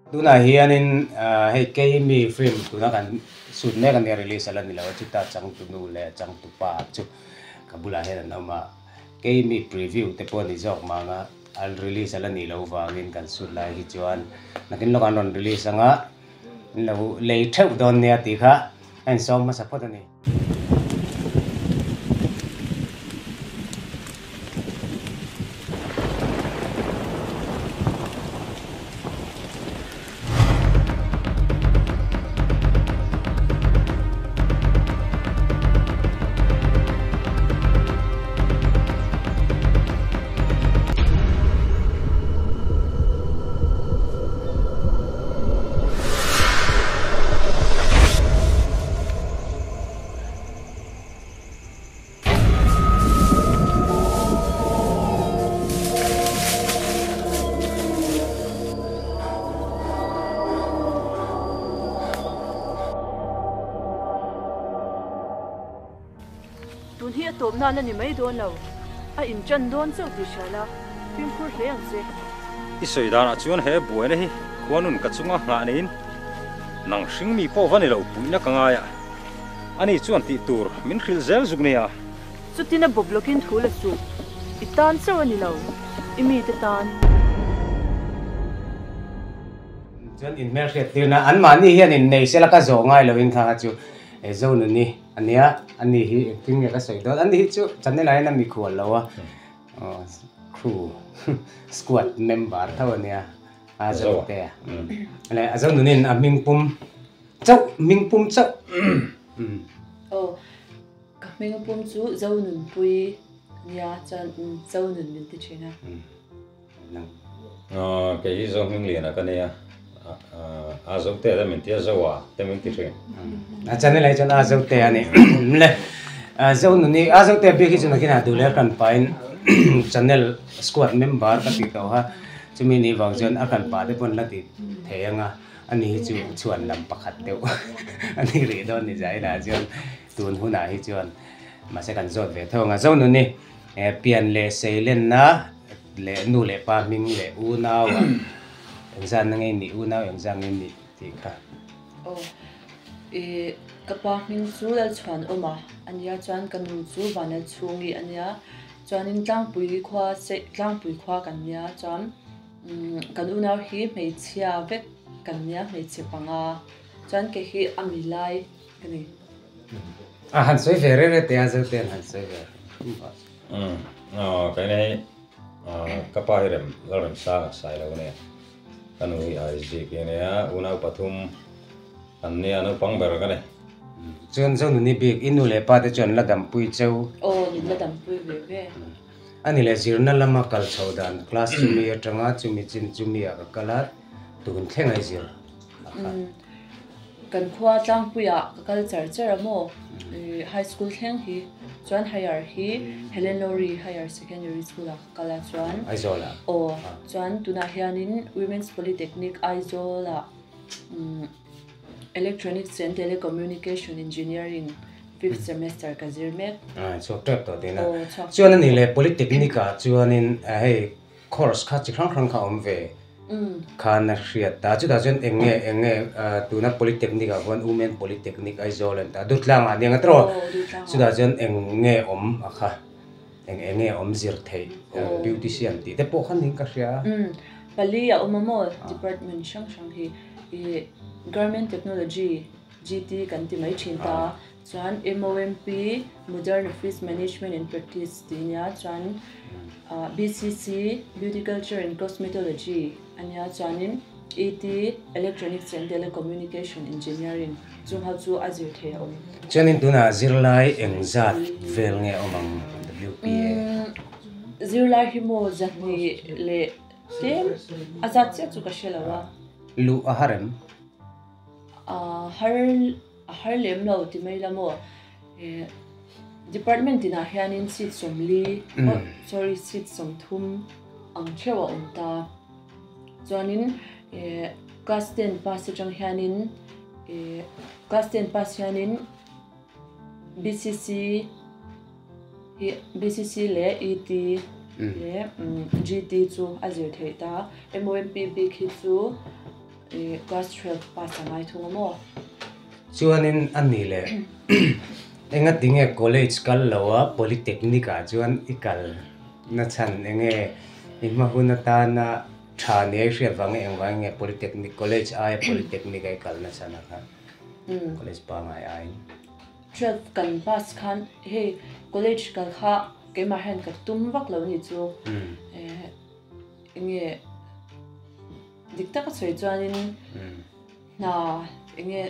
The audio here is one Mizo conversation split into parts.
Tunah hianin hei keimi film tuna kan shoot mek ania release ala ni lo a chuta changtunu leh changtupa chu ka bulah hian an awm a keimi preview te pawh a ni zawk mang a an release ala nih loh vangin kan shoot lai hi chuan nakin lawkah an rawn release anga an lo lei theuh dawn nia tih kha a insawm hmasa phawt a ni. Tun hi a tawp nan a ni mai dawn lo, a inṭan dawn chauh tih hria la, fimkhur hle ang che. I sawi danah chuan he buaina hi khuanun ka chunga nghah niin nang hring mi pawh va ni lo puihna ka ngai a, ani chuan tih tur min hrilh zel zuk nia. Chutin a bawp lawkin thu la suh, i tan chauh a ni lo, i mite tan. Chuan inhmelhriat tirna anmahni hian innei sela ka zawh ngai loin kha chu Zonuni a nia, ani hi engtin nge ka sawi dawn, ani hi chu channel ah hian a mikhual lo a, crew squad member tho a nia a zo te leh a zo nunin a hming pum chauh hming pum chauh. Aw ka hming pum chu zo nunpui a nia chuan zo nun min ti thin a. Kei hi zo hming lian a ka nia a zo te te min ti a zo a te min ti thin. A channel ah hi chuan a zo te a ni le zo nuni a zo te bik hi chu nakinah duh leh a kan pahin channel squad member ka tih tawh kha chumi nih vang chuan a kan pah te pawn la ti thei anga ani hi chu chhuan lam pakhat deuh a ni rih dawn ni zai lah chuan tun hunah hi chuan mahse kan zawt ve tho anga zo nuni pian leh seilenna leh nu leh pa hming leh unau ah engzat na nge nih unau engzat nge nih tih kha. Aw i ka pa hming chu Lalchhuanawma a nia chuan ka nu chu Vanlalchhungi a nia chuanin Tlangpui khua se Tlangpui khua kan nia chuan kan unau hi hmeichhia vek kan nia hmeichhe panga chuan kei hi a mi lai ka ni. A han sawi ve reng reng teh a Zotean han sawi ve. Umm aw kei nei ka pa hi rem Lalremsang a sai lo ania ka nu hi Isaac hi ania unau pathum an nia naupang ber ka ni. Chuan Zonuni bik i nu leh pa te chuan la dampui cheu. Aw min la dampui ve ve. Ani leh zirna lama kal chho dan class chumi atanga chumi chin chumi ah ka kal a tun thleng a i zir a kha. Kan khua tlangpuiah ka kal char char a maw? High school thleng hi chuan higher hi Helen Lowry Higher Secondary School ah ka kal a chuan Aizawl ah? Aw, chuan tunah hianin Women's Polytechnic Aizawl ah Electronics and Telecommunication Engineering fifth semester ka zir mek. Ah, chhuak tep tawh tihna. Aw, chhuak tep. Chuan a nih leh Polytechnic ah chuanin hei Course kha chi hrang hrang kha a awm ve khan a hriat ta. Chutah chuan eng nge eng nge tuna Polytechnic ah khuan Women Polytechnic Aizawl an ta Dutlang ah aniang a tawh. Chutah chuan eng nge awm a kha eng eng nge awm zir theih beautician tih te pawh kha niin ka hria a. Pali a awm a maw department hrang hrang hi i Garment Technology, GT, kan ti mai thin ta. Chuan MOMP, Modern Office Management and Practice, tih ania chuan BCC, Beauty Culture and Cosmetology, ania chuanin ET, Electronics and Telecommunication Engineering, chung ho chu a zir thei a awm. Chuanin tunah zirlai engzat vel nge awm ang WPA? Zirlai hi maw zahnih leh tlem a zat chiah chu ka hre lo a. Luh a har em? A har A har lem lo ti mai la maw? Department tinah hianin seat sawmli, oh sorry seat sawmthum ang theuh a awm ta. Chuanin class ten pass atang hianin class ten pass hianin BCC hi BCC leh ET leh GT chu a zir theih ta. MOMP bik hi chu. I class 12 pass a ngai thung a maw? Chuanin a ni leh enga tinge college kal lo a polytechnic ah chuan i kal na chhan enge i hma hun atana tha nia i hriat vang nge engvang nge polytechnic college aia polytechnic a i kal na chhan a kha college pangai aiin. 12 kan pass khan hei college kal kha keimah hian ka tum vak lo ni chu enge Dik taka sawi chuanin hna enge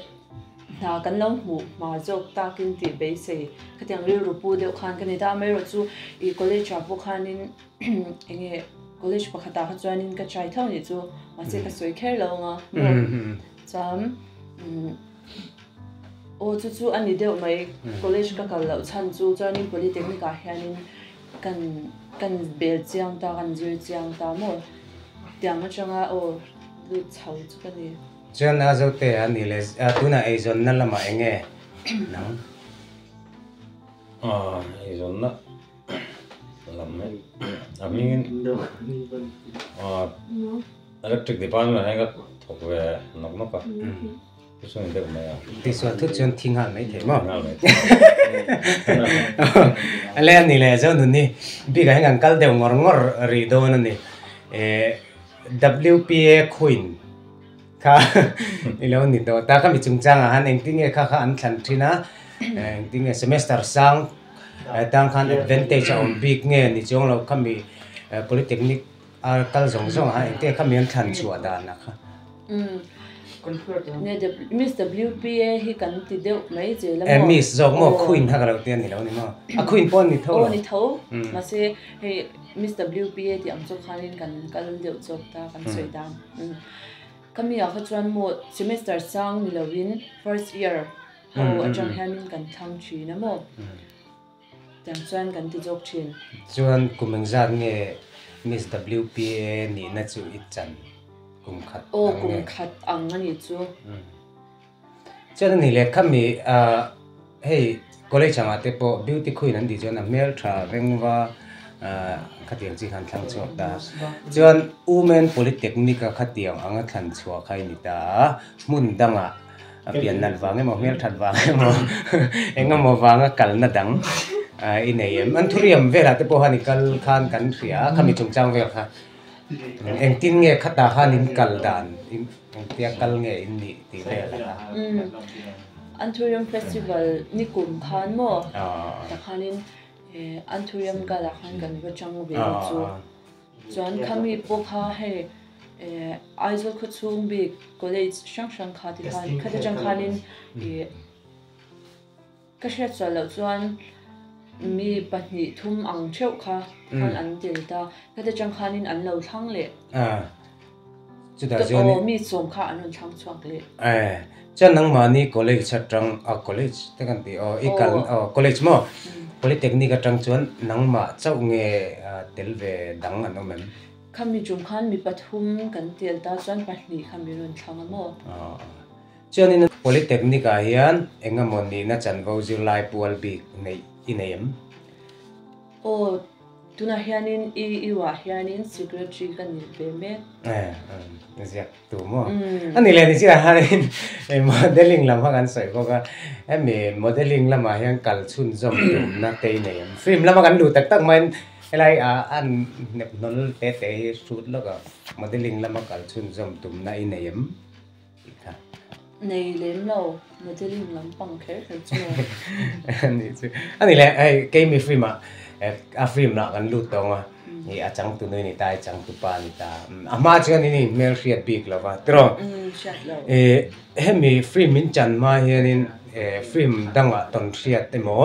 hna kan lo hmuh hma zawk takin tih beisei khatiang rilru pu deuh khan ka ni ta. Amaherawh chu ih college ah pawh khanin enge college pakhatah kha chuanin ka try tho anih chu mahse ka sawi kher lo anga maw chuan aw chu chu a ni deuh mai college ka kal loh chhan chu chuanin polytechnic ah hianin kan kan bel chiang ta kan zir chiang ta maw. Tiang atanga aw lut chho chu ka ni. Chuan a zote a ni leh tunah eizawnna lamah eng nge nang? Eizawnna lam hi a hmingin electric department ah hian ka thawk ve nawk nawk a. Thu chuan deuh mai a. Tisual thut chuan thi nghal mai thei maw? Nghal mai thei. Ale a ni leh zo nun hi bik ah hian kan kal deuh ngawr ngawr rih dawn a ni. WPA Queen kha i lo ni tawh ta. Ka mi chungchang ah khan engtin nge kha kha an thlan thin a, engtin nge semester sang tang khan advantage a awm bik nge ni chuang lo kha mi polytechnic a kal zawng zawng ah engtin nge kha mi an thlan chhuah dan ah kha. Miss WPA hi kan ti deuh mai zel a maw? Miss zawk maw? Queen kha ka lo ti a ni lo ni maw? A queen pawh a ni tho lo. Aw ni tho. Mahse hei Miss WPA tih ang chu khanin kan kal deuh chawk ta kan sawi dan. Khami ah kha chuan maw semester sang ni lovin first year ho atang hianin kan thlang thin a maw? Tiang chuan kan ti zawk thin. Chuan kum engzat nge Miss WPA nihna chu i chan kum khat ang nge? Aw kum khat ang a nih chu. Chuan a nih leh khami hei college angah te pawh beauty queen an tih chuan a hmeltha vengva khatiang chi khan thlang chhuak ta. Chuan Women Polytechnic a khatiang anga thlan chhuah kha i ni ta a, hmun dangah A pian nalh vang emaw, hmel that vang emaw, eng emaw vanga kalna dang i nei em? An thuriam velah te pawh khan i kal khan kan hria a, khami chungchang vel kha engtin nge khatah khan in kal dan, engtia kal nge in nih tih vel a kha. Anthurium Festival ni kum khan maw? Tah khanin Anthurium Gala khan kan va chang ve chu. Chuan khami pawh kha hei Aizawl khawchhung bik college hrang hrang kha ti khan khati atang khanin ih ka hriat sual loh chuan mi pahnih thum ang theuh kha khan an tel ta khati atang khanin an lo thlang leh chutah chuan aw mi sawm kha an rawn thlang chhuak leh. Chuan nangmahni college atang a college te kan tih aw i kal aw college maw polytechnic atang chuan nangmah chauh nge tel ve dang an awm em? Khami tum khan mi pathum kan tel ta chuan pahnih kha min rawn thlang a maw? Chuanin polytechnic ah hian engemaw nihna chanvo zirlai pual bik neih i nei em? Aw, tunah hianin EU ah hianin secretary ka ni ve mek. Eh, ziak tu maw? A ni leh ni chiah hianin modelling lam kha kan sawi bawk a, hemi modelling lamah hian kal chhunzawm tumna te i nei em? Film lama kan luh tak tak maiin helai ah an hnep hnawl te te hi hrut lawk a, modelling lama kal chhunzawm tumna i nei em? Tih kha. Nei lem lo, modelling lam pang kher kher chu maw? Ani chu, ani leh hei keimi film ah a film lah kan lut tawng a, i a changtu nui ni ta, i changtu pa ni ta, a hma chuan in inhmel hriat bik lo va, tiraw? Hriat lo. Hemi film in chan hma hianin film dangah tawn hriat emaw,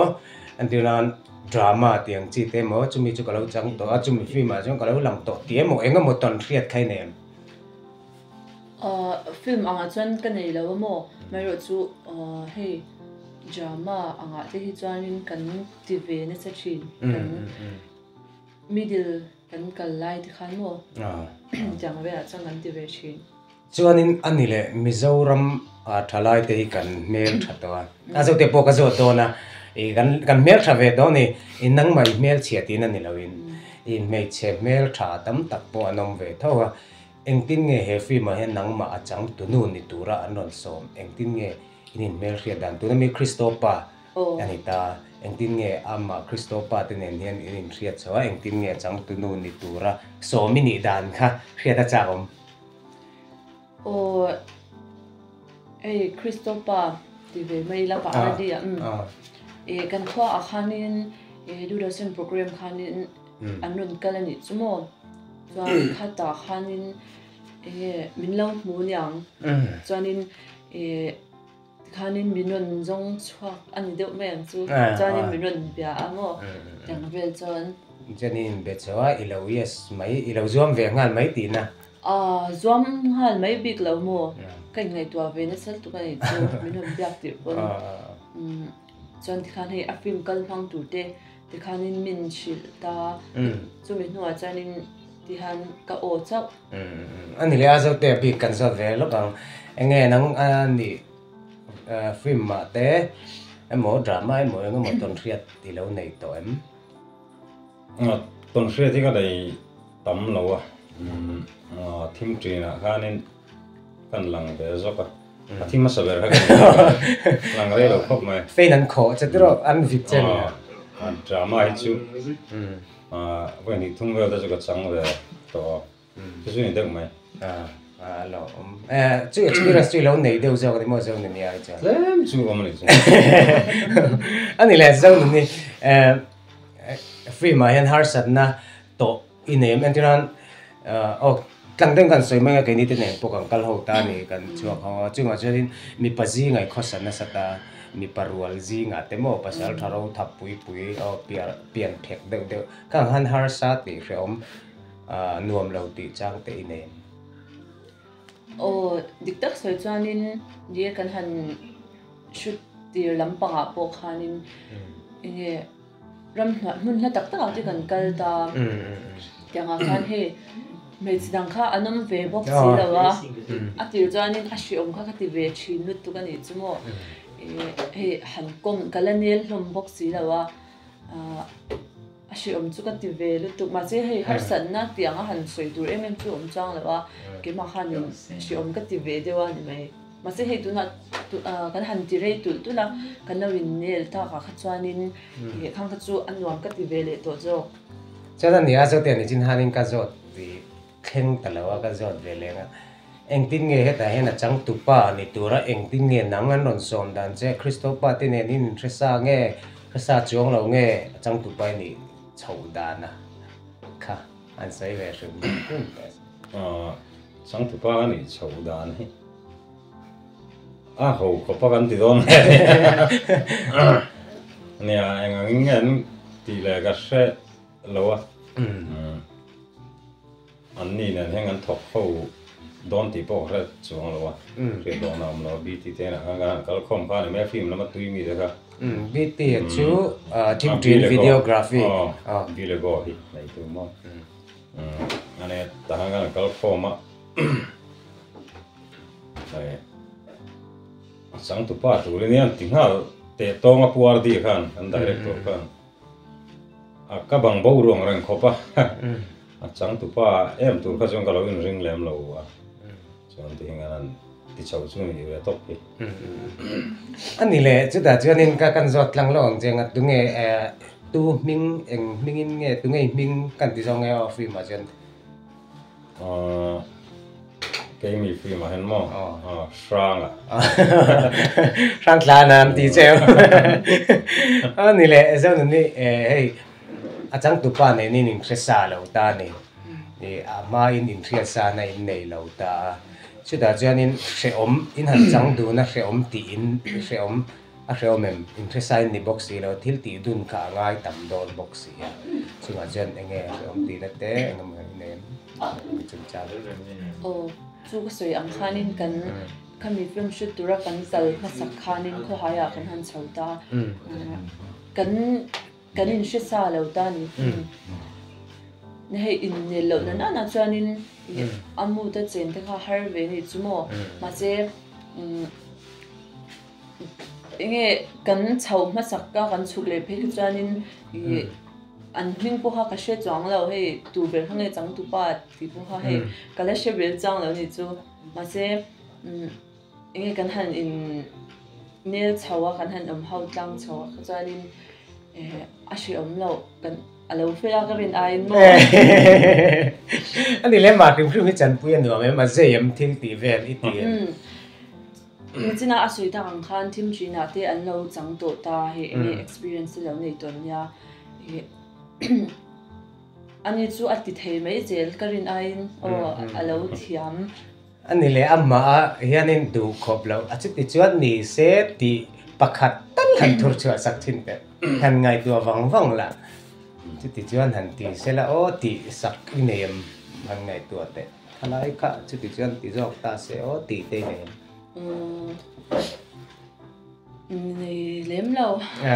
entir nan drama tih ang chi te emaw, chumi chu ka lo chang tawh a, chumi film ah chuan ka lo lang tawh tih emaw, eng emaw tawn hriat kha i nei em? Film angah chuan ka nei lo a maw? Amaherawh chu hei drama angah te hi chuanin kan ti ve nasa thin. Kan middle kan kal lai te khan maw? Tiang velah chuan kan ti ve thin. Chuanin a ni leh Mizoram thalai te hi kan hmel tha tawh a. A zote pawh ka zawt dawn a, kan hmel tha ve dawn i, i nangmah i hmelchhia tiin a ni loin i hmeichhe hmel tha tam tak pawh an awm ve tho a. Engtin nge he film ah hian nangmah a changtunu ni tura an rawn sawm? Engtin nge in inhmelhriat dan? Tuna mi Kristo pa a ni ta. Engtin nge amah Kristo pa te nen hian in inhriat chho a? Engtin nge a changtunu ni tura sawm i nih dan kha hriat a chak awm? Aw hei Kristo pa ti ve mai ila ka RD ah umm e kan khua ah khanin e Doordarshan program khanin an rawn kal a nih chu maw chuan khatah khanin enge min lo hmu niang chuanin e tikhanin min rawn zawng chhuak a ni deuh mai ang chu chuanin min rawn bia a maw tiang vel chuan. Chuanin inbe chho a i lo yes mai i lo zuam ve nghal mai tihna. A zuam nghal mai bik lo maw? Ka inngaihtuah ve nasa lutuk a nih chu, min rawn biak tirh pawn. Chuan tikhan hei a film kal hmang tur te tikhanin min hrilh ta, chumi hnuah chuanin tihan ka aw chauh. A ni leh a zote a bik kan zawt ve lawk ang. Enge nang a nih film mah te emaw drama emaw engemaw tawn hriat i lo nei tawh em? Tawn hriat hi ka nei tam lo a, thim ṭinah khanin kan lang ve zawk a, a thim hmasa ber kha kan lang rei lo khawp mai. Fein an khawh che tiraw an vit che nia. Drama hi chu vawi hnih thum vel te chu ka chang ve tawh a, chu chu ni deuh mai. A lo awm. Chu experience chu i lo nei deuh zawk a ni maw Zonuni ai chuan? Tlem chu awm a ni chu. A ni le Zonuni film ah hian harsatna tawh i nei em? Entir nan aw tlang deuh kan sawi mai a keini te nen pawh kan kal ho ta a ni kan chhuak ho a chungah chuanin mipa zingah i khawsa nasa ta mipa rual zingah te maw pasal tha ro thap pui pui aw pian phek deuh deuh kha ang han harsa tih hrehawm nuam lo tih chang te i nei em? Aw dik tak sawi chuanin ni e kan han shoot tir lampangah pawh khanin enge ram hnuai hmun hla tak takah te kan kal ta tiangah khan hei hmeichhe dang kha an awm ve bawk si lo a a tir chuanin a hreawm kha ka ti ve thin lutuk a nih chu maw hei han kawng ka la nel hlawm bawk si lo a ah. A hreawm chu ka ti ve lutuk mahse hei harsatna tiang a han sawi tur em em chu awm chang lo a keimah khanin hreawm ka ti ve deuh a ni mai mahse hei tunah kan han ti rei tulh tulh a kan lo in nel tak ah kha chuanin ih khang kha chu a nuam ka ti ve leh tawh zawk. Chuan a nia zawt e nichin hanin ka zawt tih thleng ta lo a ka zawt ve leng a engtin nge hetah hian a changtupa ni tura engtin nge nang an rawn sawm dan che Kristopa te nen in inhresa nge hresa chuang lo nge a changtupa i nih chhoh dan a kha an sawi ve hrim hrim teh a. Changtupa a nih chhoh dan hi a ho khawp a kan ti dawn hle nia eng angin nge an tih leh ka hre lo a. An ni nen hian kan thawk ho dawn tih pawh ka hre chuang lo a, hriat dawn a awm lo a, BT te inah khan kan han kal khawm kha a ni mai a, film lama tui mi te kha. BT chu thim ṭin videography. Aw, Bilego hi nei tu maw. A nia, tah khan kan han kal khawm a, hei a changtupa tur in hian ti nghal teh tawng a Pu RD khan, kan director khan. A ka bang bo ruang reng khawp a, a changtupa em tur kha chuan ka lo inring lem lo a, chuan ti hian an ti chho chu ni ve tawp hi. A ni le, chutah chuanin ka kan zawt tlang lo ang che nga tunge tu hming eng hmingin nge tunge i hming kan ti zawk nge aw film ah chuan. Keimi film ah hian maw hrang ah. Hrang tlan ah an ti cheu. A ni le Zonuni hei a changtupa nen in inhre sa lo ta a ni. A hma in inhriat sa na in nei lo ta a. Chutah chuan in hrehawm in han chang dun a hrehawm tih in hrehawm a hrehawm em inhre sa in ni bawk si lo thil tih dun kha a ngai tam dawn bawk si a. Chungah chuan eng nge hrehawm tihna te eng emaw i nei em? Aw, chu ka sawi ang khanin kan khami film shoot tura kan kal hmasak khanin khawhaiah kan han chho ta. Kan kan inhre sa lo ta ni. Hei innel loh na nana chuanin a mood a chen te kha har ve ni chu maw. Mahse enge kan chho hmasak ka kan chhuk leh phei kha chuanin ih. An hming pawh kha ka hre chuang lo hei tu ber kha nge changtupa tih pawh kha hei ka la hre bel chuang lo ni chu. Mahse enge kan han in nel chho a kan han awm ho tlang chho a kha chuanin a hreawm loh kan a lo fel a ka rin aiin maw. A ni leh mah hrim hrim hi chanpui a nuam em a zei em thil tih vel i ti em. Nichina a sawi tak ang khan thim thinah te an lo chang tawh ta hei enge experience te lo nei tawh nia ih ani chu a ti thei mai zel ka rin aiin aw a lo thiam. A ni leh amah a hianin duh khawp loh a chuti chuan ni se tih pakhat tal han thur chhuah sak thin teh han ngaihtuah vang vang la chuti chuan han ti se la aw tih sak i nei em han ngaihtuah teh. Thalai kha chuti chuan ti zawk ta se aw tih te nen. Nei lem lo. A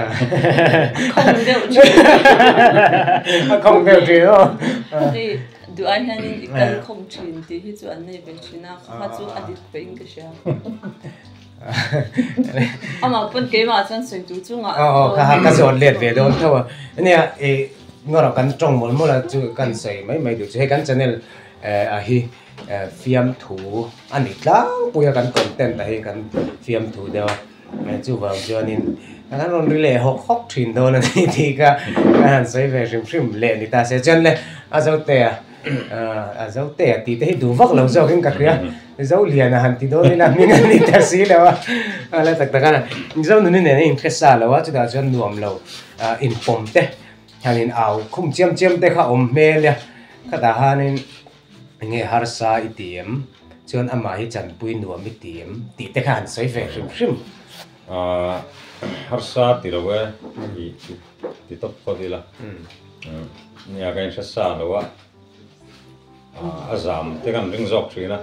khawng deuh thin. A khawng deuh thin aw. Hei duh ai hianin i kal khawng thin tih hi chu an nei ve thin a, kha chu a dik peihin ka hria. Amah pawn keimah chuan sawi tur chungah. Aw aw kha ka zawt let ve dawn tho a. Nia i ngawrh kan tawng mawlh mawlh a chu kan sawi mai mai duh chu hei kan channel a hi fiamthu a ni tlangpui a kan content a hi kan fiamthu deuh a chuvang chuanin kan rawn ri leh hawk hawk thin dawn a ni tih kha ka han sawi ve hrim hrim leh ni ta se chuan le a zote a a zote a tih te hi duh vak lo zawkin ka hria Zolian a han ti dawn ila hming a ni ta si lo a a la tak tak a Zonuni nen a inhre sa lo a chutah chuan nuam lo inpawm te han in au khum chiam chiam te kha awm hmel a khatah hanin enge harsa i ti em chuan amah hi chanpui nuam i ti em tih te kha han sawi ve hrim hrim. Aaa harsa ti lo e i ti tawp phawt ila nia ka inhre sa lo a a zam te kan ring zawk thin a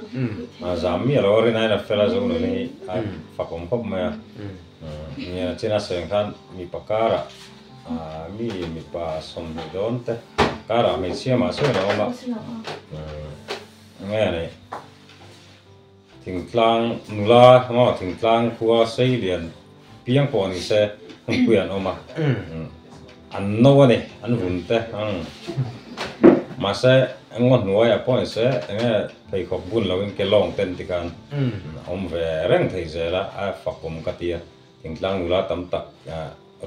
a zam miah lo a rin aiin a fel a Zonuni hi a fakawm khawp mai a nia china sawi ang khan mipa karah Mi mipa 20 dawn te karah hmeichhia mah sawi lo awm a, nge ni thingtlang nula maw thingtlang khua sei lian piang pawh ni se hmunpui an awm a, an no a ni an vun te mahse ngaw hnuaiah pawh ni se enge pheikhawk bun loin ke lawng ten tikhan awm ve reng thei zel a, a fakawm ka ti a. Thingtlang nula tam tak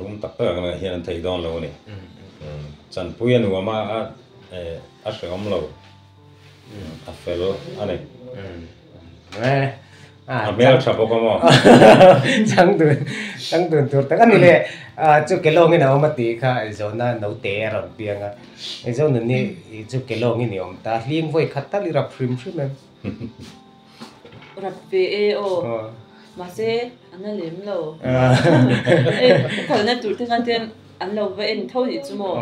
rum tak tak ang hian an thei dawn lo a ni. Chanpui a nuam a, a hrehawm lo, a fel a ni. A hmel tha bawk a maw? Changdun, changdun tur tak a ni le. Chu kelawngin a awm a tih kha Zona naute a rawn piang a. Zonuni chu kelawngin i awm ta, hling vawi khat tal i rap hrim hrim em? Rap ve e aw. Mahse an la lem lo. Hei kalna tur te khan chuan an lo va en tho nih chu maw.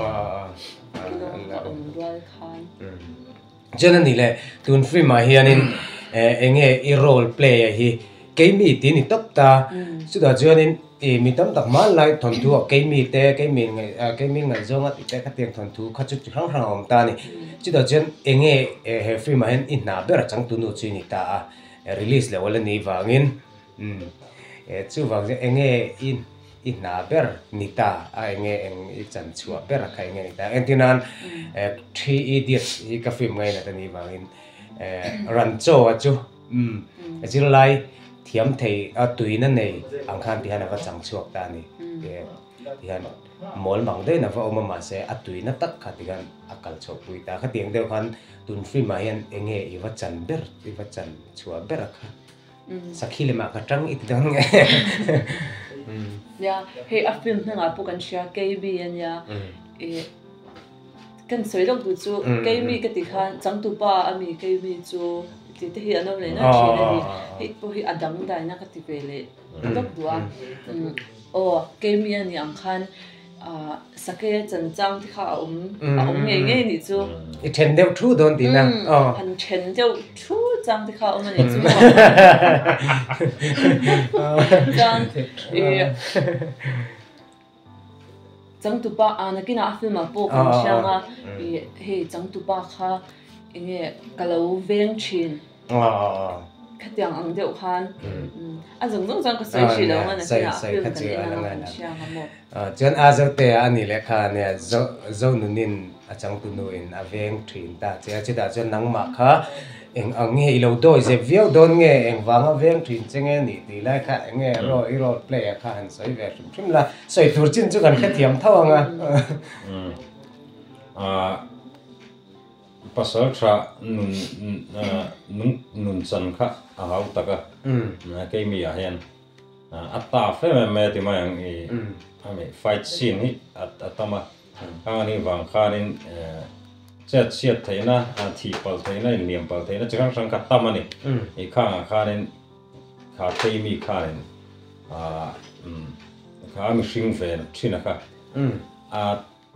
Kilo ka awm rual khan. Chuan a ni le, tun film ah hianin enge i role play a hi keimi tih a ni tawp ta. Chutah chuanin i mi tam tak hmanlai thawnthu ah keimi te keimi keimi ngaihzawng a tih te khatiang thawnthu kha chu chi hrang hrang a awm ta a ni. Chutah chuan enge he film ah hian i hna ber a changtunu chu i ni ta a. Release loh ala nih vangin umm chuvang chu enge i i hna ber ni ta a enge eng i chan chhuah ber kha enge ni ta entir nan Three Idiots hi ka film ngainat a nih vangin Rancho a chu umm zirlai thiam thei a tuina nei ang khan ti hian a va chang chhuak ta a ni ti hian mawl mang deuhin a va awm a mahse a tuina tak kha ti khan a kal chhuah pui ta khatiang deuh khan Tun film ah hian enge i va chan ber, i va chan chhuah ber a kha. Sakhi lemah ka tang i ti dawn nge. Nia, hei a film hnungah pawh kan hria KB a nia. I kan sawi lawk duh chu KB ka tih khan changtupa a mi KB chu tih te hi an awm leh nuai thin a ni. Hei pawh hi a dang daina ka ti ve leh lawk duh a. Aw KB a nih ang khan Sake chanchang te kha a awm a awm ngei ngei nih chu. I then deuh thu dawn tihna. Han then deuh thu chang te kha a awm a nih chu. Chuan i changtupa a nakinah a film ah pawh kan hriang a i hei changtupa kha enge ka lo veng thin. Khatiang ang deuh khan a zawng zawng chuan ka sawi hrih lo ang a nakinah film kan en ang a kan hria ang a maw. Chuan a Zote a nih leh kha nia Zonunin a changtunu in a veng thin ta che a, chutah chuan nangmah kha eng ang nge i lo dawi zep viau dawn nge engvanga veng thin che nge nih tih lai kha eng nge i role play a kha han sawi ve hrim hrim la, sawi tur chin chu kan hrethiam tho ang a. Pasal tha nun nung nun chan kha a hau tak a, keimi ah hian a tough em em mai a ti mai ang i ami fight scene hi a tam a, khang anih vang khanin chet chhiat theihna thih palh theihna inliam palh theihna chi hrang hrang kha tam a ni, i khang ah khanin kha keimi khanin kha mihring ven thin a kha a.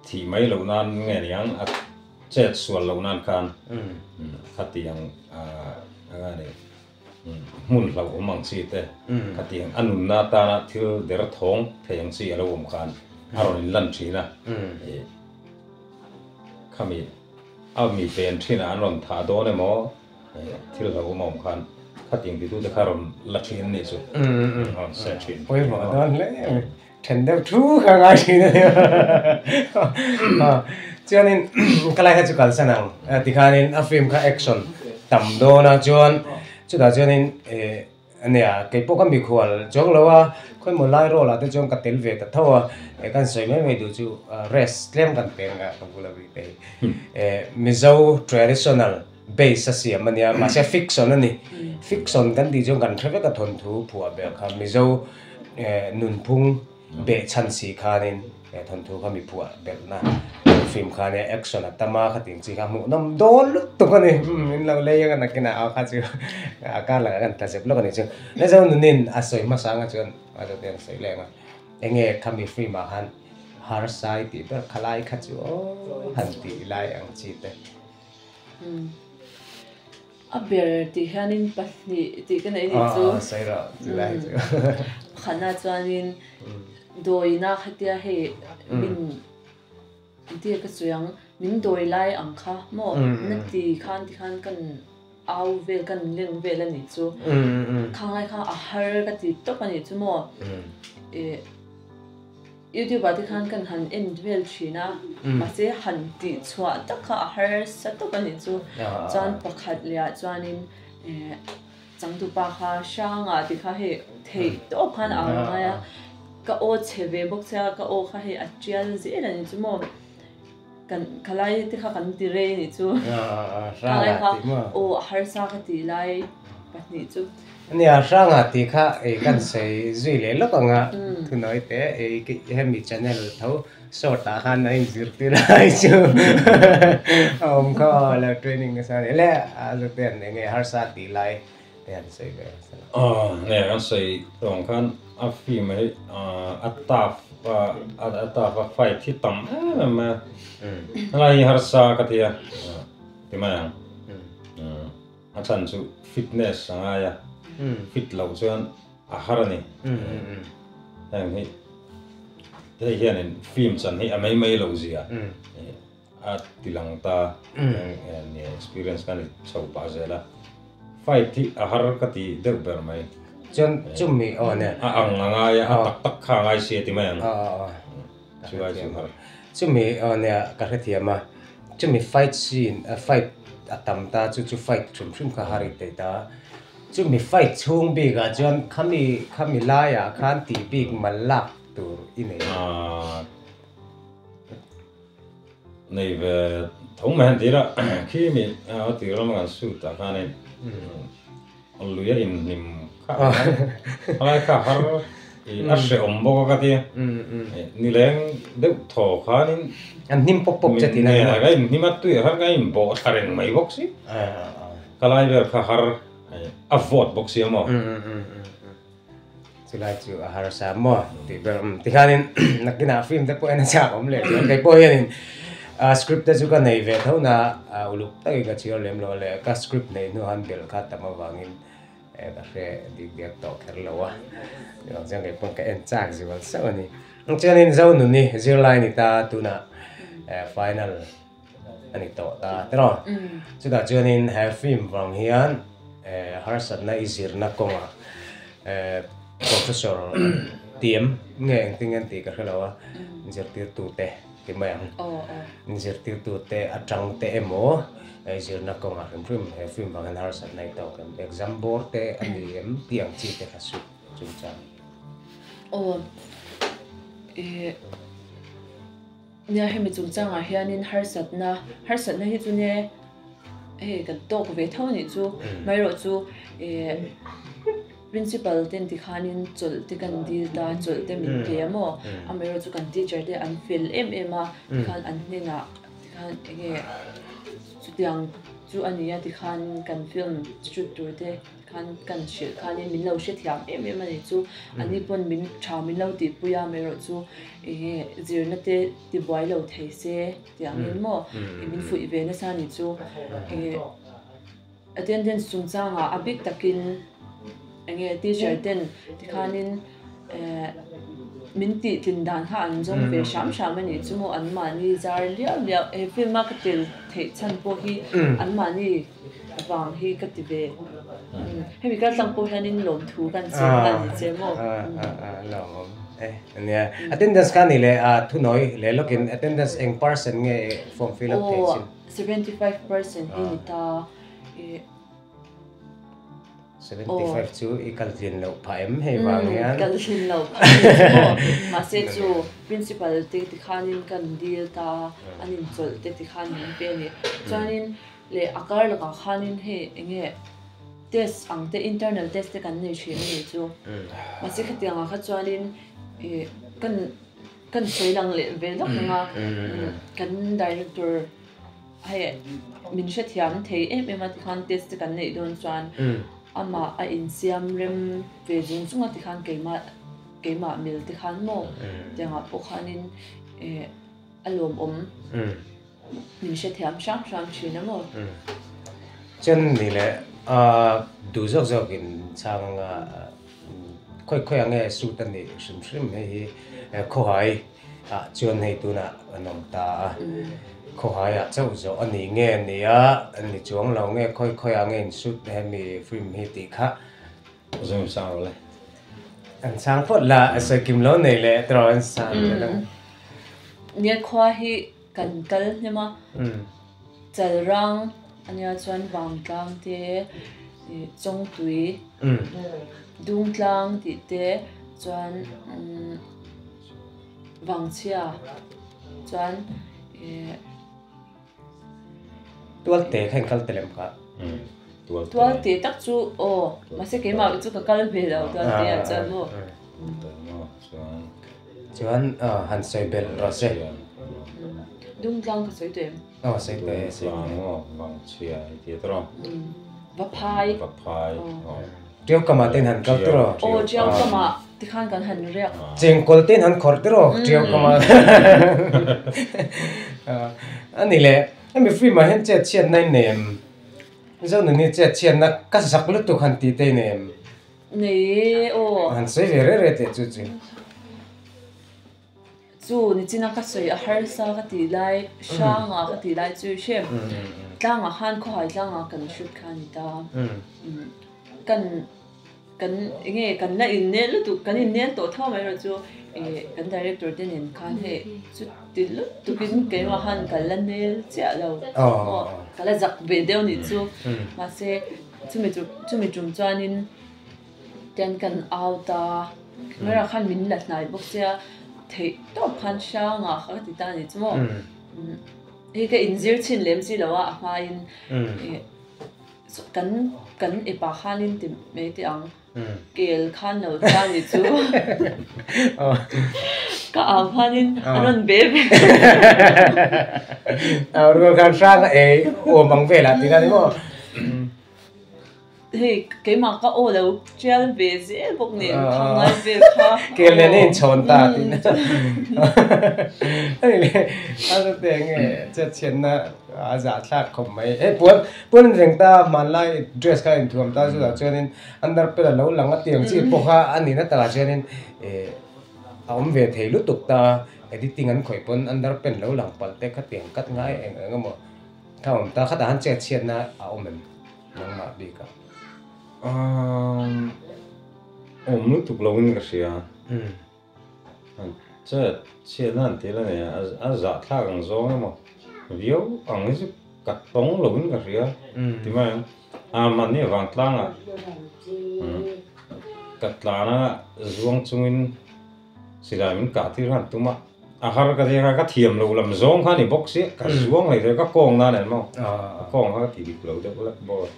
Thih mai loh nan nge niang a chet sual loh nan khan khatiang a ni hmun hlauh awm ang chi te khatiang a nunna atana thil der thawng thei ang chi a lo awm khan a rawn in lan thin a khami a mi ven thin ah an rawn thah dawn emaw thil hlauh awm a awm khan khatiang titute kha rawn la thin a nih chu a rawn set thin. Pawimawh dawn hle a ni. Then deuh thu kha ngai thin a nia. Chuanin ka lai kha chu kalsan ang tikhanin a film kha action tam dawn a chuan chutah chuanin eh ania keipawh ka mikhual chuang lo a khawimaw lai role ah te chuan ka tel ve ta tho a eh kan sawi mai mai duh chu rest tlem kan peng a ka bula bik te hi eh Mizo traditional base a siam a nia mahse fiction a ni fiction kan tih chuan kan hre vek a thawnthu phuah ber kha Mizo eh nunphung behchhan si khanin eh thawnthu kha mi phuah belhna film kha nia action a tam a khatin chi kha hmuh nawm dawn lutuk a ni min lo lei ang a nakinah a kha chu a kar lakah kan tla zep lawk a ni chu Mizo nunin a sawi hmasa anga chuan a zawt hian a sawi leh ang a enge khami film ah khan harsai tih ber khalai kha chu aw han tih lai ang chi te. A ber tih hianin pahnih tih ka neih anih chu. Sawi rawh chu lai chu. Pakhatna chuanin dawina khatia hei min tia ka sawi ang min dawi lai ang kha maw na ti khan ti khan kan au vel kan leng vel anih chu. Khang lai kha a har ka ti tawp anih chu maw. Youtube ah te khan kan han en vel thin a, mahse han tih chhuah tak kha a harsa tawp a nih chu. Chuan pakhat leh ah chuanin changtupa kha hranga tih kha hei theih tawp khan a ang ngai a, ka aw chhe ve bawk sia ka aw kha hei a tial zel a nih chu maw, kan khalai te kha kan ti rei a nih chu. Khalai kha aw a harsa ka tih lai pahnih chu. Nia, Hranga tih kha ei kan sawi zui leh lawk ang a, thunawi te ei hemi channel tho short ah khan a inzirtir lai chu a awm kha aw lo training nasa a ni le a zute an eng nge harsa tih lai te han sawi ve nasa lo. Aw nia kan sawi tawh ang khan a film hi a tough a tough a fight hi tam em em mai a, helai hi harsa ka ti a ti mai ang. A chhan chu fitness a ngai a, fit loh chuan a har a ni. Heng hi hei hianin film chan hi a mai mai lo zia a ti lang ta nia experience kha ni chho pah zel a. Fight hi a har ka ti deuh ber mai. Chuan chumi aw nia. A ang a ngai a, a tak tak kha a ngai si a ti mai ang. Chu ai chu har. Chumi aw nia ka hrethiam a. Chumi fight scene fight a tam ta chu chu fight hrim hrim kha har i tei ta. Chumi fight chhung bik ah chuan khami khami lai ah khan tih bik mal lak tur i nei a. Nei ve tho mai han tir a khi mi a tir lama kan shoot ah khanin lui a inhnim kha a lai kha har i a hrehawm bawk a ka tia nileng deuh thaw khanin an hnim pawp pawp che tihna ni ka inhnim a tuiah khan ka inbawh thla reng mai bawk si ka lai vel kha har a vawt bawk si a maw. Chulai chu a harsa maw tih ber awm tikhanin nakinah film te pawh en a chak awm leh chuan kei pawh hianin script te chu ka nei ve tho na uluk takin ka chhiar lem lo leh ka script nei hnu han belh kha tam avangin ka hre dik diak tawh kher lo a chuvang chuan kei pawh ka en chak zual sauh a ni. Chuanin Zonuni zirlai ni ta tunah final a ni tawh ta tiraw chutah chuanin he film vang hian. Harsatna i zirna kawngah Professor tiam nge engtin nge an tih ka hre lo a, zirtirtute ti mai ang. Zirtirtute atang te emaw zirna kawngah hrim hrim he film vang hian harsatna i tawk em? Exam bawr te a ni em tih ang chi te kha suh chungchang. Aw eh nia hemi chungchangah hianin harsatna harsatna hi chu nia hei kan tawk ve tho anih chu amaherawh chu eh principal ten tikhanin chawlh te kan dil ta chawlh te min pe a maw amaherawh chu kan teacher te an fel em em a tikhan an hnenah tikhan enge chutiang chu a ni a tikhan kan film shoot tur te. Khan kan hrilh khanin min lo hrethiam em em a ni chu. Ani pawn min tha min lo tihpui a amaherawh chu enge zirna te tibuai lo thei se tih angin maw min fuih ve nasa a ni chu. Enge attendance chungchangah a bik takin enge teacher ten tikhanin eh min tih tlin dan kha an zawng ve hram hram a ni chu maw anmahni zar liau liau he film a ka tel theih chhan pawh hi anmahni Vang hi ka ti ve. Hemi kal tlang pawh hianin lawmthu kan cheng nghal ni che maw? Lawmawm e. Nia. Attendance kha ni leh a thunawi leh lawkin attendance eng percent nge form fill up thei chin? Aw, 75% hi ni ta. 75 chu i kal tlin loh phah em hei vang hian? Kal tlin loh phah ni chu maw. Mahse chu principal te tikhanin kan dil ta, an inchawlh te tikhan min pe a ni. Chuanin Leh a kar lakah khanin hei enge test ang te internal test te kan nei thin a nih chu. Mahse khatiangah kha chuanin ih kan kan sawi lang leh ve lawk ang a, kan director hei min hrethiam thei em em a tikhan test te kan neih dawn chuan amah a insiam rem ve zung zung a tikhan keimah keimah mil te khan maw tiangah pawh khanin ih a lawmawm. Min hrethiam hram hram thin a maw? Chuan ni leh duh zawk zawk in chhang anga khawi khawi ang nge suit a nih hrim hrim hei hi khawhai ah chuan hei tunah an awm ta a, khawhai ah chauh zawh a ni nge ni a ni chuang lo nge khawi khawi ang nge in suit hemi film hi tih kha. Zoom sang rawh le. An chhang phawt la a sawi kim lo nei leh tawh an sang leh lo. Nia khua hi Kan kal hnem a, Chalrang ania chuan Vangtlang te, Chawngtui, Dungtlang tih te chuan Vangchhia chuan Tualte kha in kal telem kha. Tualte tak chu aw, mahse keimah chu ka kal ve lo Tualte ah chuan maw. Chuan han sawi belh rawh se. Dungtlang ka sawi tawh em? Aw sawi tawh e. Dungtlang maw Vangchhia i ti tawh rawh. Vaphai. Vaphai aw. Tiaukama ten han kal tawh rawh. Aw Tiaukama tikhan kan han riak. Chengkawl ten han khawrh tawh rawh Tiaukama. Ani le hemi film ah hian chet chhiatna in nei em? Zonuni chet chhiatna ka zak lutuk han tih te i nei em? Nei e aw. Han sawi ve reh reh teh chu chu. Chu nichina ka sawi a harsa ka tih lai, hranga ka tih lai chu i hre. Tlangah khan khawhai tlangah kan hrut kha a ni ta. Kan kan enge kan la innel lutuk, kan innel tawh tho mai erawh chu kan director te nen khan hei chuti lutukin keimah khan ka la nel chiah lo. Ka la zak ve deuh nih chu. Mahse Chumi chu chumi tum chuanin tian kan out a, camera khan min la hnai bawk sia, theih tawp khan hranga kha ka ti ta a ni chu maw. Hei ka inzir chhin lem si lo a, a hmain kan kan epa khanin ti mai teh ang. Kel khan lo ta ni chu. Ka au khanin a rawn be ve. Au rual khan hrang a ei awm ang velah tih na ni maw? Hei keimah ka aw lo tial ve zel bawk nen thang ngai vel kha. Kel nen a inchhawn ta tih na. Hei le a te nge chetchhiatna a zahthlak khawp mai. Hei puan puan in reng ta hmanlai dress kha inthuam ta chutah chuanin Underpant a lo lang a tiang chi pawh kha a nihna takah chuanin ih a awm ve thei lutuk ta a, editing an khawih pawn underpant lo lang palh te kha tiang kat ngai eng eng emaw kha awm ta khatah han chet chhiatna a awm em nangmah bikah. Um awm lutuk lo in ka hria. Chet chhiatna an tih la nei a, a zahthlak ang zawng emaw viau ang hi chu ka tawng lo in ka hria ti mai ang. A mahni avang tlangah ka tlana zuang chungin silai min kah tir khan tum a, a har ka tia kha ka thiam loh lam zawng kha a ni bawk sia, ka zuang hlei thei ka kawng nan en maw, ka kawng kha ka ti dik lo deuh lek bawk a,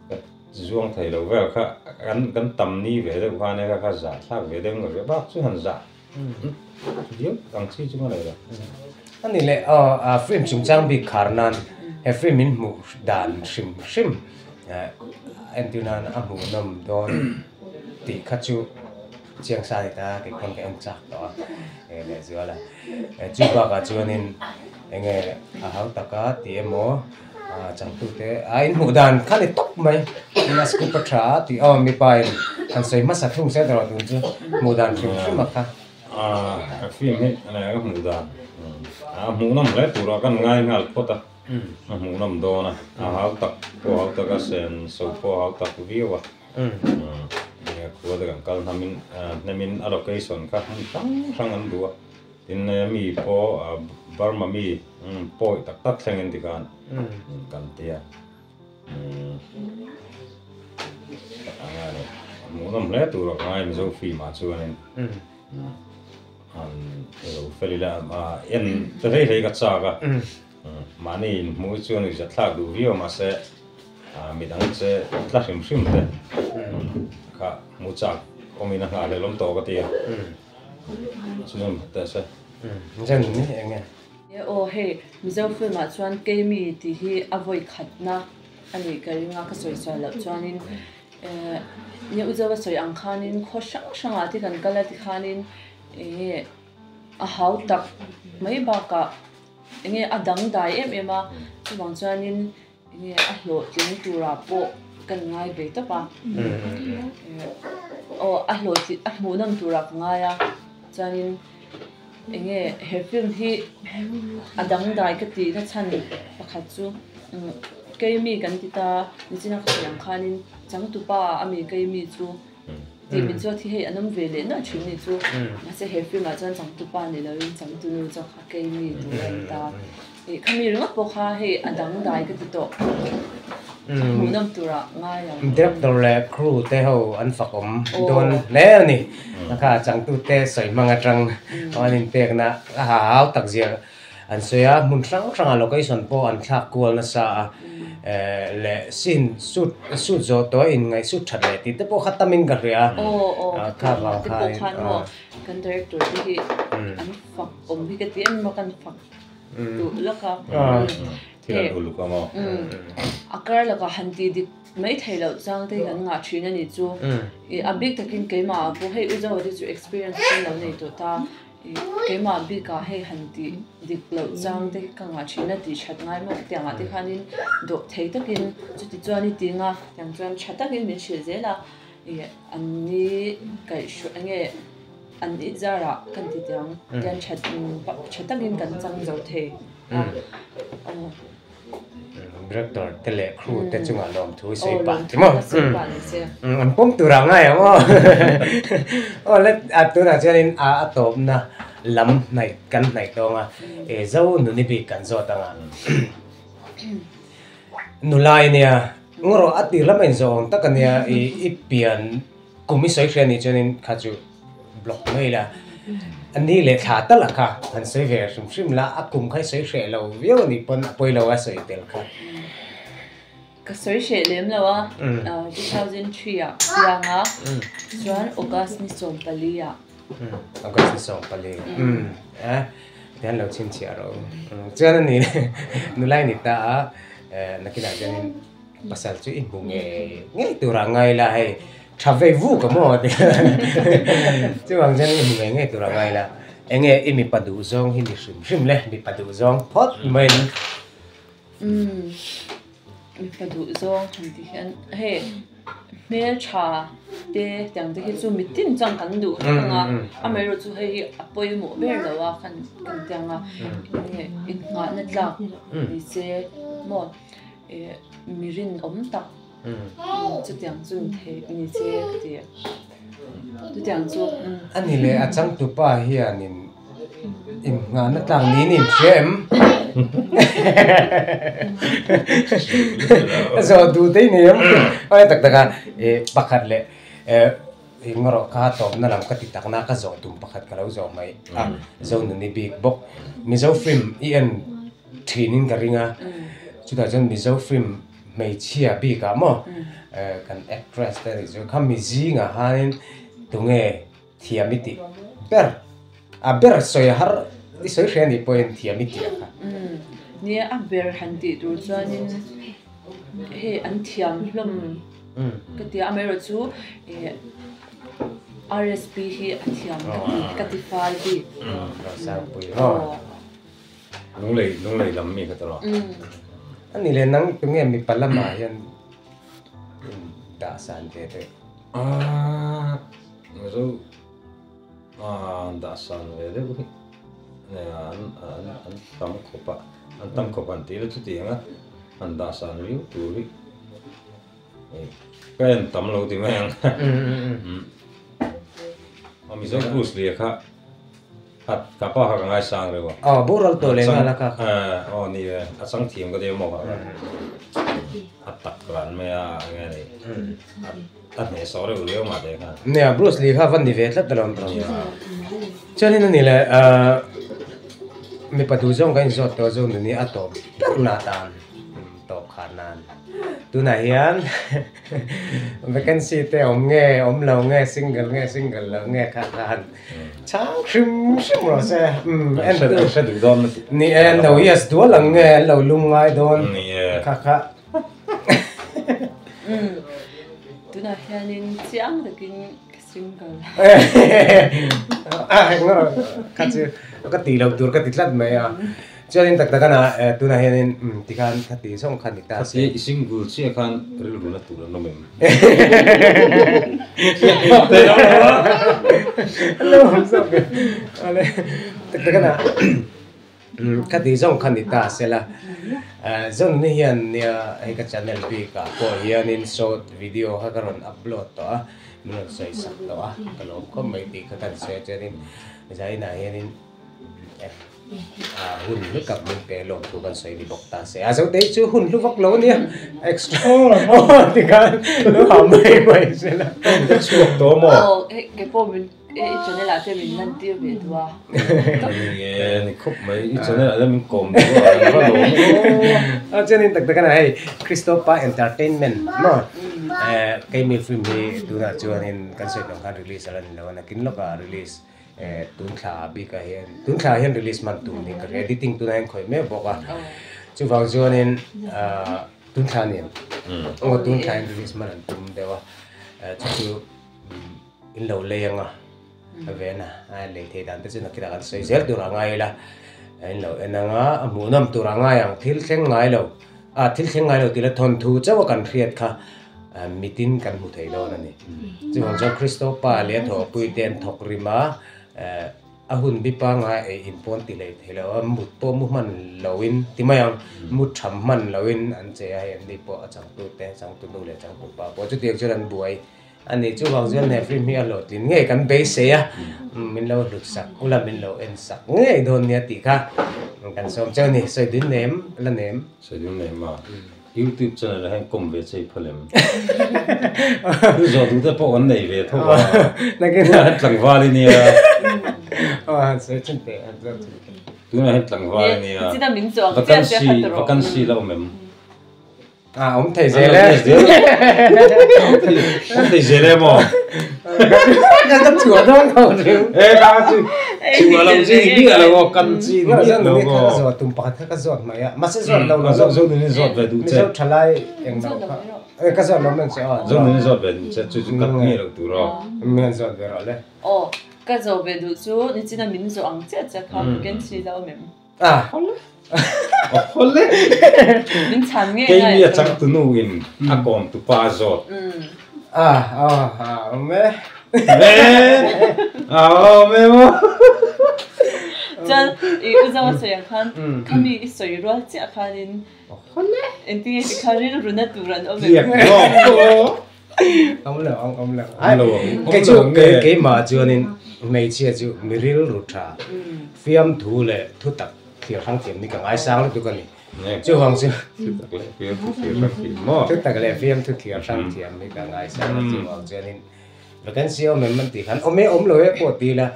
ka zuang thei lo vel kha kan kan tam ni ve deuh khan e kha kha zah thlak ve deuh ngawt ve bak chu han zah viau ang chi chu ka nei lo. A ni leh aw a film chungchang bik khar nan he film in hmuh dan hrim hrim entir nan a hmuhnawm dawn tih kha chu Chiang sa ni ta kei pawn ka en chak tawh a e leh zual a chu bakah chuanin enge a hau taka tih emaw a changtute a inhmuh dan kha ni tawp mai tin a scoop a tha a tih aw mipa in han sawi hmasa thung se erawh tun chu hmuh dan hrim hrim a kha. A film hi ka hmuh dan a hmuhnawm hle turah kan ngai nghal phawt a a hmuhnawm dawn a a hau tak pawh hau tak a sen so pawh hau tak viau a. Nia khua te kan kal hnamin hnemin a location kha hmun hrang hrang an duh a tin mi pawh Burma mi pawi tak tak thlengin tikhan kan tia hmuhnawm hle tur a ka ngai Mizo film ah chuanin an lo fel ila en ta hlei hlei ka chak a mahni inhmuh hi chuan uizathlak duh viau mahse Midang che tla hrim hrim te kha hmu chak awmin a nghah hlelawm tawh ka ti a, chhunzawm khat teh se. Zen ni eng nge? E aw hei Mizo film ah chuan Keimi tih hi a vawi khatna a nih ka ring a, ka sawi sual loh chuanin nia u Zoa sawi ang khanin khaw hrang hrangah te kan kal a tikhanin eng nge a hau tak mai bakah eng nge a dangdai em em a, chuvang chuanin Enge a hlawhtling turah pawh kan ngai ve tawp a, aw a hlawhtling a hmuhnawm turah ka ngai a, chuanin enge he film hi a dangdai ka tih na chhan pakhat chu Keimi kan ti ta nichina ka sawi ang khanin changtupa ami Keimi chu tih min chuan thi hei an awm ve leh nuaih thin ni chu mahse he film ah chuan changtupa ni lovin changtunu chu kha Keimi tur a ni ta. Ih khami ringawt pawh kha hei a dangdai ka ti tawh hmuhnawm turah ngai ang. Director leh crew te ho an fakawm dawn hle a ni. Kha changtute sawi hmang atang an inpekna a ha hau tak zia an sawi a, hmun hrang hrangah location pawh an thlak kual nasa a leh scene shoot shoot zawh tawh a inngaih shoot that leh tih te pawh kha tamin ka hria a kha vang khain kan director te hi an fak awm hi ka ti em em a kan fak duh lawk a. Thil an uluk a maw? A kar lakah han tih dik mai theih loh chang te hi kan ngah thin a nih chu. A bik takin keimah ah pawh hei Uzawa te chu experience kan lo nei tawh ta. Keimah bikah hei han tih dik loh chang te hi ka ngah thin a tih that ngai maw tiang ah te khanin dawh thei takin chuti chuan i ti nga tiang chuan tha takin min hrilh zel a. An ni kaihhruai enge an i zarah kan ti tiang tian that tha takin kan chang zo thei a aw. Director te leh crew te chungah lawmthu i sawi pah ti maw? An pawm turah ngai ang aw. Aw le a tunah chuanin a a tawpna lam hnaih kan hnaih tawng a e zo nuni bik kan zawt anga nulai nia Ngaw a tir lam a inzawh awm tak a nia i i pian kum i sawi hria nih chuanin kha chu block mai ila a ni leh thla tal a kha han sawi ve hrim hrim la a kum kha i sawi hreh lo viau a nih pawn a pawi lo a sawi tel kha. Ka sawi hreh lem lo a 2003 ah piang a chuan August ni 14 ah. August ni 14 eh tihian lo chhinchhiah rawh u chuan a ni nulai ni ta a. Nakinah chuanin pasal chu i hmu ngei ngei turah ngai la hei tha vei vuk a maw ti chuvang chuan i hmu ngei ngei turah ngai la enge i mipa duh zawng hi ni hrim hrim le mipa duh zawng phawt mai in. Umm mipa duh zawng han ti hian hei hmel tha te tiang te hi chu mitin chuan kan duh vek ang a amaherawhchu chu hei hi a pawimawh ber lo a kan kan tiang a enge innghahna tlak ni se maw eh mi rinawm tak. Chutiang chu ni thei ni che ka ti a. Chutiang chu. A ni leh a changtupa hianin inngahna tlak niin in hria em? A zawh duh te i nei em? Aw tak tak a, pakhat leh eng erawh kha tawpna lam ka ti takna ka zawh tum pakhat ka lo zawh mai a, Zonuni bik bawk. Mizo film i en thinin ka ring a, chutah chuan Mizo film hmeichhia bikah maw kan actress te nih chu kha mi zingah khanin tunge thiam i tih ber a ber sawi har i sawi hria nih pawhin thiam i tih a kha. Nia a ber han tih tur chuanin hei an thiam hlawm ka ti a amaherawhchu ih RSP hi a thiam ka ti ka ti fal bik. Rosangpui maw. Lunglei lunglei lam mi kha tawh. A ni leh nang tunge mipa lamah hian dah san ve deuh? Aaa Mizo aaa dah san ve deuh hi an an an tam khawp a an tam khawp an tih la chutiang a an dah san viau tur hi ka en tam lo ti mai ang. Mizo Bruce Lee kha. Khat ka pa kha ka ngaisang reuh a. Aw boral tawh leh nghal a ka kha. Aw ni e, a chang thiam ka ti a maw kha. A tak ran mai a eng nge ni. A hnehsawh reuh riau mah teh khan. Nia Bruce Lee kha va ni ve tlat alawm tawh. Chuanin a ni leh mipa duh zawng ka inzawt tawh zawng ni a tawp ber na tan tawp khan nan. Tunah hian vacancy te awm nge awm lo nge single nge single lo nge kha khan. Chhang hrim hrim rawh se. Umm en tu. Hre duh dawn na ti. Ni e an lo yes dual ang nge an lo lum ngai dawn. Ni e. Kha kha. Umm tunah hianin chiang takin ka single. A heng rawh kha chu ka tih loh tur ka ti tlat mai a. Chuanin tak tak a na tunah hianin tikhan kha ti zawng kha ni ta se. Khatia i single chiah khan rilru na tur an awm em? Tak tak a na kha ti zawng kha ni ta se la. Zawn ni hian nia hei ka channel bikah pawh hianin short video kha ka rawn upload tawh a, min rawn sawi sak tawh a, ka lawm khawp mai tih kha kan sawi a chuanin zainah hianin hun hlu tak min pe lawm thu kan sawi ni bawk ta se a zo te hi chu hun hlu vak lo ania extra ti khan lo ha mai mai se la ka chhuak tawh maw aw hei ke pawh min i channel ah te min lan tir ve duh a ni e ni khawp mai i channel ah te min kawm duh a an va lawm aw a chuanin tak tak a hei Christopher entertainment maw keimi film hi tunah chuanin kan sawi tawh khan release a la ni lo a nakin lawkah release Tun thla bikah hian tun thla hian release man tum niin ka hria editing tunah hian khawih mek bawk a chuvang chuanin tun thla nen aw tun thla hian release man an tum deuh a chu chu in lo lei anga a ven a a lei thei dan te chu nakinah kan sawi zel tur a ngai ila in lo en anga a hmuhnawm tur a ngai ang thil thleng ngai lo a thil thleng ngai lo tih la thawnthu chauh a kan hriat kha. Mitin kan hmu thei dawn a ni. Chuvang chuan Kristo Pa leh a thawhpui te an thawk rim a, a hun bi pangngai ei in pawn ti hlei thei lo a, mut pawh mu hman loin ti mai ang, mu tham hman loin an che a, hei an ni pawh a changtu te, changtu nu leh changtu pa pawh chutiang chuan an buai a ni. Chuvang chuan he film hi a hlawhtlin ngei kan beisei a, min lo hlut sak ula, min lo en sak ngei dawn nia tih kha kan sawm cheu a ni. Sawi dun nem la nem. Sawi dun nem a. YouTube channel ah hian kawm ve che i phal em? Thu zawh duh te pawh kan nei ve tho a. Tunah hian tlangval i nia. Tunah hian tlangval i nia. Vacancy vacancy la awm em? A awm thei zel e. Awm thei zel e maw? Ka chhuah dawn lo chu. E ka chu chhuah lo chi ni miah lo aw kan chi ni miah lo aw. Ka zawt tum pakhat kha ka zawt mai a mahse zawt lo lo zawt zawt ni zawt ve duh che. Mizo thalai eng lo kha e ka zawt lo men che aw. Zawt ni zawt ve duh che chu chu kat nge lo tur aw. Min zawt ve rawh le. Aw ka zawh ve duh chu nichina min zawh ang chiah chiah kha vacancy la awm em? Ah. Awle. Min chhan nge ngai. Keimi a changtu nu in a kawm tu pa zawt. Ah ah ah awm e. Ah awm e maw. Chuan i u Zoa sawi ang khan khami i sawi rual chiah khanin engtin nge tikha rilru na tur an awm em? Awm lo ang, awm lo. Kei chu keimah chuanin hmeichhia chu mi rilru tha, fiamthu leh thutak thlir hrang thiam hi ka ngaisang lutuk a ni. Chuvang chu Thutak leh fiamthu thlir hrang thiam maw? Thutak leh fiamthu thlir hrang thiam hi ka ngaisang a, chuvang chuanin vacancy awm em an tih khan awm e awm lo e pawh ti ila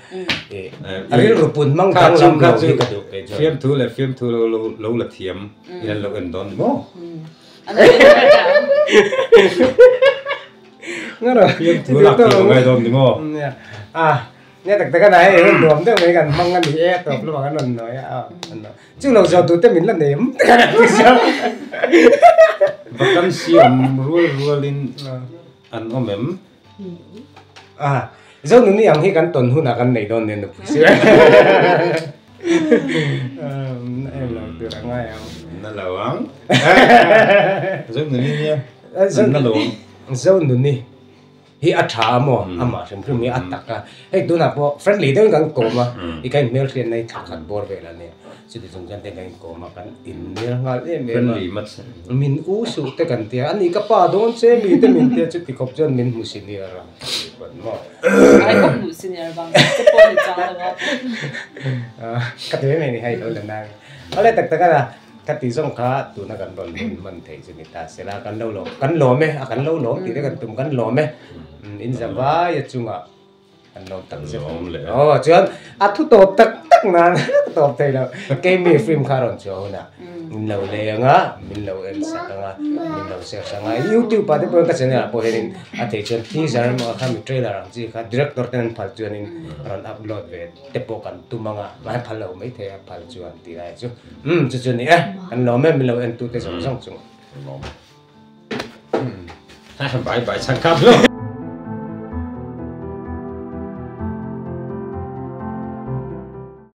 ih a rilru put hmang danglam lo hi ka duh kei chuan. Fiamthu leh fiamthu lo lo lo la thiam in an lo en dawn ni maw? Fiamthu lak thiam a ngai dawn ni maw? A nia tak tak a na hei hun nuam deuh mai kan hmang a ni e a tawp lamah kan rawn nawi a chu lo zawh duh te min la nei em tak a ti zauh. Vacancy awm rual rualin an awm em? A Zonuni ang hi kan tawn hunah kan nei dawn nen nupui si. Em lo tur a ngai ang. Na lo ang. Zonuni nia. Na lo ang. Zonuni hi a tha a maw? Amah hrim hrim hi a tak a. Hei tunah pawh friendly deuhin kan kawm a, i kan inhmelhriat na hi thla khat bawr vel a nia. Chuti chung chuan te kan inkawm a, kan inhmel nghal em em a. Friendly much. Min u suh te kan tia, ani ka pa dawn che mi te min tia chuti khawp chuan min hmu senior a tih pawn maw. Ai ka hmuh senior vang che pawh ni chang lo a. Ka ti mai mai ni hei lo la nang. Awle tak tak a na, ka ti zawng kha tuna kan rawn hun hman theih chu ni ta sela kan lo lawm, kan lawm e, a kan lo lawm tih te kan tum, kan lawm e. In za vai a chungah. An lo tak zet a ni. Aw chuan a thu tawp tak tak nan ka tawp thei lo. Keimi film kha a rawn chhuah hunah min lo lei ang a, min lo en sak ang a, min lo share sak ang a. Youtube ah te pawh ka channel ah pawh hianin a theih chuan teaser emaw kha mi trailer ang chi kha director ten an phal chuanin rawn upload ve te pawh kan tum ang a, mahse phal lo mai thei a phal chuan tih lai chu. Umm chu chu a ni e, kan lawm em min lo en tu te zawng zawng chungah. Bye bye chhang kap lo.